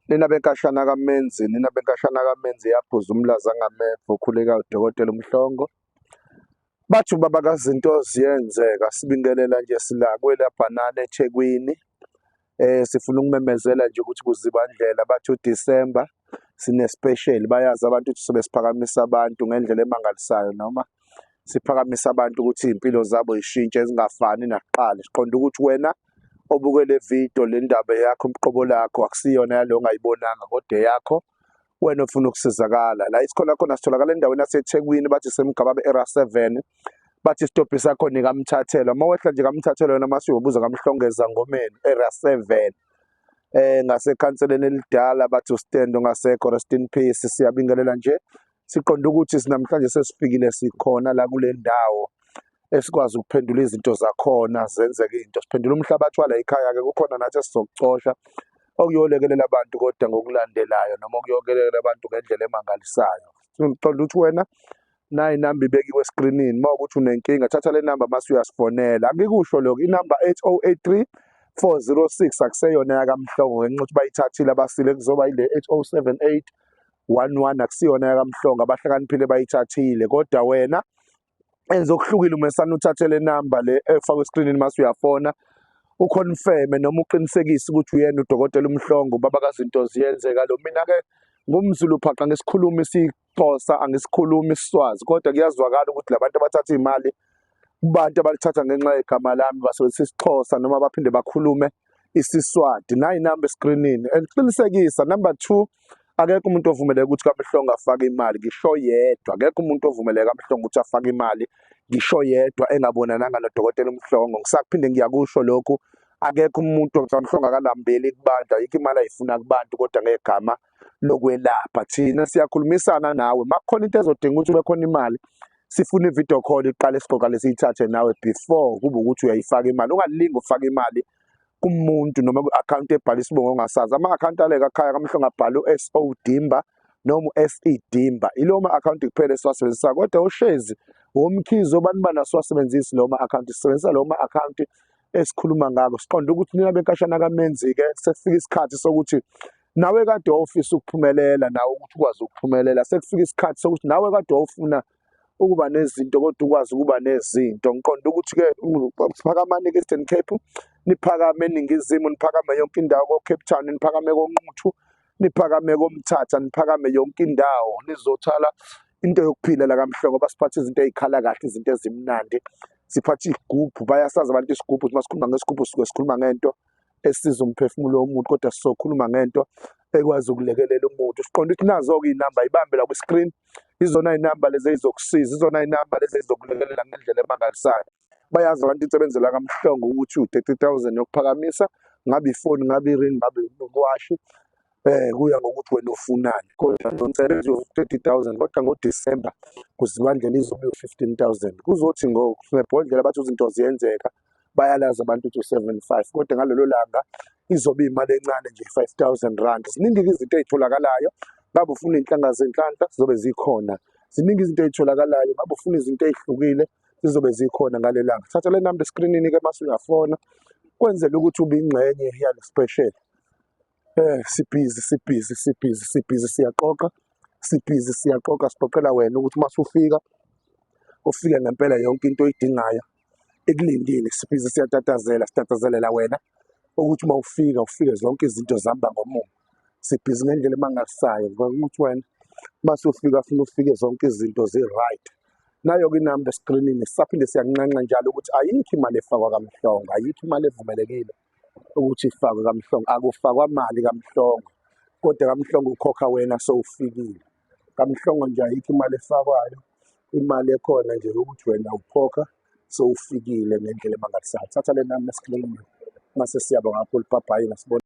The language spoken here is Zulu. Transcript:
Nina benkashana kaMenzi, nina benkashana kaMenzi yaphuza umlaza ngameva ukhuleka uDokotela uMhlongo. Bathi ubaba kazinto ziyenzeka sibingelela nje sila kwelabhanana eThekwini. Sifuna ukumemezela nje ukuthi kuZibandlela bathi uDisemba sine special, bayazi abantu ukuthi sobe siphakamisa abantu ngendlela emangalisayo noma siphakamisa abantu ukuthi iy'mpilo zabo zishintshe zingafani nakuqala. Siqonda ukuthi wena obuke le video, le ndaba yakho umqobo lakho akusiyona yalo ongayibonanga kodwa eyakho wena ofuna ukusizakala. La isikhona khona sitholakala endaweni yaseThekwini, bathi semgababa era 7, bathi isitobhi sakho nikamthathelo. Uma wehla nje kamthathelo wena mase uyobuza kaMhlongeza Ngomeni era 7, ngasekhanseleni elidala, bathi uStendo ngasekho, rest in peace. Siyabingelela nje, siqonda ukuthi sinamhlanje sesifikile, sikhona la kule ndawo esikwazi ukuphendula izinto zakhona zenzeke into, siphendula umhlabathi wala ekhaya-ke. Kukhona nathi esizokucosha okuyolekelela abantu kodwa ngokulandelayo noma okuyolekelela abantu ngendlela emangalisayo. Ngiqonda ukuthi wena nayi inamba ibekiwe eskrinini, uma ukuthi unenkinga thatha le namba mase uyasifonela. Angikusho lokho, inamba 8083 406 akuseyona yakaMhlongo ngenxa yokuthi bayithathile abasile, kuzoba ile 8078 11, akusiyona yakaMhlongo, abahlakaniphile bayithathile. Kodwa wena enza okuhlukile umesana uthathe le namba le efakwe eskrinini mase uyafona uconfirme noma uqinisekise ukuthi uyena uDokotela uMhlongo, baba kazinto ziyenzeka lo. Mina-ke ngumZulu phaqa, ngisikhuluma isiXhosa, angisikhulumi isiSwazi, kodwa kuyazwakala ukuthi labantu abathatha iy'mali kubantu abalithatha ngenxa yegama lami basebenzisa isiXhosa noma baphinde bakhulume isiSwati. Nayi inamba eskrinini eliqinisekisa. Number 2, akekho umuntu ovumeleke ukuthi kaMhlongo afake imali ngisho yedwa. Akekho umuntu ovumeleke kaMhlongo ukuthi afake imali ngisho yedwa engabonananga noDokotela uMhlongo. Ngisakuphinde ngiyakusho lokhu, akekho umuntu kaMhlongo, akalambeli kubantu, ayikho imali ayifuna kubantu, kodwa ngegama lokwelapha thina siyakhulumisana nawe. Makukhona into ezodinga ukuthi ube khona imali, sifuna i-video call iqale, sixoxa lesiyithathe nawe before kube ukuthi uyayifaka imali. Ungalingi ufake imali kumuntu noma ku-akhawunti ebhala isibongo ongasazi. Ama-akhawunti aleka khaya kaMhlongo abhala u-SO Dimba noma u-SE Dimba, ilo ma-akhawunti kuphela esiwasebenzisa. Kodwa uShezi woMkhize obani bani asiwasebenzisi lawo ma-akhawunti, sisebenzisa lawo ma-akhawunti esikhuluma ngako. Siqonda ukuthi nina benkashana kaMenzi-ke sekufika isikhathi sokuthi nawe kade wawufisa ukuphumelela, nawe ukuthi ukwazi ukuphumelela, sekufika isikhathi sokuthi nawe kade wawufuna ukuba nezinto kodwa ukwazi ukuba nezinto. Ngiqonda ukuthi-ke phakamani-ke Eastern Cape, niphakame eNingizimu, niphakame yonke indawo ko-Cape Town, niphakame koNquthu, niphakame koMthatha, niphakame yonke indawo, nizothala into yokuphila la kaMhlongo. Basiphatha izinto ey'khala kahle, izinto ezimnandi, siphatha isigubhu, bayasazi abantu isigubhu. Uma sikhuluma ngesigubhu sisuke sikhuluma ngento esiza umphefumulo womuntu, kodwa sizokhuluma ngento ekwazi ukulekelela umuntu. Siqonda ukuthi nazo-ke iy'namba ibambe la kwi-screen, izona iy'namba lezi ey'zokusiza, izona iy'namba lezi ey'zokulekelela ngendlela emangalisayo. Bayazi abantu insebenzela kaMhlongo ukuthi u-30,000 yokuphakamisa, ngabe ifoni, ngabe iringi, ngabe ukwashi, kuya ngokuthi wena ufunani. Kodwa lo msebenzi u-30,000, kodwa ngoDisemba kuZibandlela izobe u-15,000. Kuzothi ngebhodlela bathi izinto ziyenzeka, bayalazi abantu ukuthi u-75, kodwa ngalelo langa izobe imali encane nje, R5,000. Ziningi izinto ey'tholakalayo, ngabe ufuna iy'nhlanga zenhlanhla zizobe zikhona. Ziningi izinto ey'tholakalayo, ngabe ufuna izinto ey'hlukile zizobe zikhona ngale langa. Thatha le namba eskrinini-ke mase uyafona, kwenzele ukuthi ube ingxenye yale special. Sibhizi sibhizi sibhizi sibhizi siyaqoqa, sibhizi siyaqoqa, siqoqela wena ukuthi uma usufika ufike ngempela yonke into oyidingayo ikulindile. Sibhizi siyatatazela, sitatazelela wena ukuthi uma ufika ufike zonke izinto zihamba ngomumo. Sibhizi ngendlela emangalisayo ngokuthi wena uma usufika funa ufike zonke izinto zi-right. Nayo-ke inamba eskrinini, sisaphinde siyakunxenxa njalo ukuthi ayikho imali efakwa kaMhlongo, ayikho imali evumelekile ukuthi ifakwe kaMhlongo, akufakwa mali kaMhlongo, kodwa kaMhlongo ukhokha wena sowufikile. KaMhlongo nje ayikho imali efakwayo, imali ekhona nje ukuthi wena ukhokha sowufikile ngendlela emangalisayo. Thatha le namba eskrinini mase siyabonga kakhulu, bye bye, nasibona.